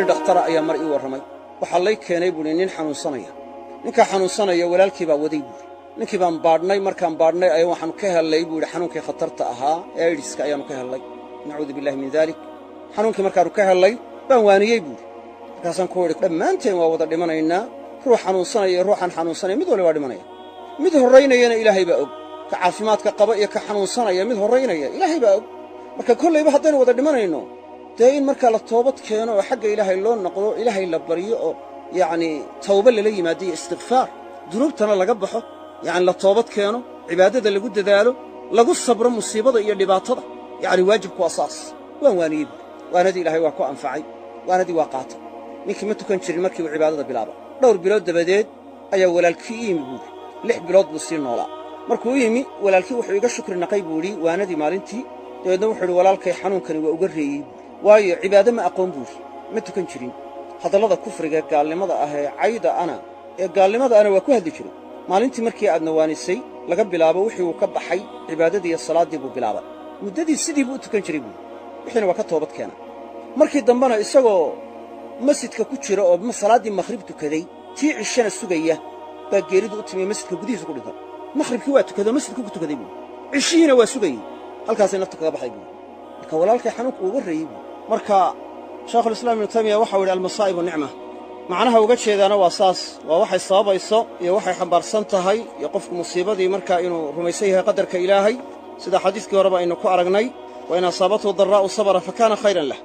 Nin dhakhtara ayaa mar ii warramay. Waxaa lay keenay, buuhi, nin xanuunsanaya. Ninkaa xanuunsanaya walaalkii baa waday, buuhi. Ninkii baan baadhnay. Markaan baadhnay ayaa waxaannu ka hellay, buu yidhi, xanuunkii khatarta ahaa ee aydiska ayaannu ka hellay, nacuudu billahi min daalik. Xanuunkii markaannu ka hellay baan waaniyey, buuhi. Markaasaan ku idhi, dhammaanteen waa wada dhimanaynaa, ruux xanuunsanaya iyo ruuxaan xanuunsanaya mid waliba waa dhimanaya, mid horraynayana Ilaahay baa og. Ka caafimaadka qaba iyo ka xanuunsanaya mid horraynaya Ilaahay baa og. Marka kollayba haddaynu wada dhimanayno, dee in markaa la toobad keeno oo xagga Ilaahay loo noqdo, Ilaahay la baryo oo yacnii tawba lala yimaado iyo istikfaar, dunuubtana laga baxo, yacni la toobad keeno, cibaadada lagu dadaalo, lagu sabro musiibada iyo dhibaatada, yacni waajibku waa saas. Waan waaniyey, buuri. Waanadii Ilaahay waa ku anfacay, waanadii waa qaatay. Ninkii ma tukan jirin markii uu cibaadada bilaaba. Dhowr bilood dabadeed ayaa walaalkii i yimi, buuhi. 6 bilood buu sii noolaa. Markuu u yimi walaalkii, wuxuu iga shukri naqay, buu idhi, waanadii maalintii. Dabeedna wuxuu idhi, walaalkay xanuunkani waa uga reeyey, buuri, waayo cibaado ma aqoon, buuri, ma tukan jirin. Hadallada kufriga, gaalnimada ah ee cayda ana ee gaalnimada ana waa ku hadli jiray. Maalintii markii aadna waanisay laga bilaabo, wixii uu ka baxay, cibaadadii iyo salaaddii buu bilaabay. Muddadii sidii buu u tukan jiray, buuri, wixiina waa ka toobad keena. Markii dambena isagoo masjidka ku jira oo salaaddii makhrib tukaday, tii cishana sugaya, baa geeridu u timiye, masjidka gudihiisa ku dhintay. Makhribkii waa tukadoo masjidku ku tukaday, buuri, cishihiina waa sugayey, halkaasay naftu kaga baxday, buuri. Marka walaalkay xanuunku uga reeyey, buuri. Marka Shaykhulislaam Ibnu Taymiya waxau yidhi, almasaa'ibu nicma. Macnaha uga jeedaana waa saas, waa waxay sababayso iyo waxay xambaarsan tahay iyo qofku musiibadii markaa inuu rumaysan yahay qadarka Ilaahay, sida xadiiskii horeba aynu ku aragnay, wa in asaabathu daraa'u sabara fa kaana khayran lah.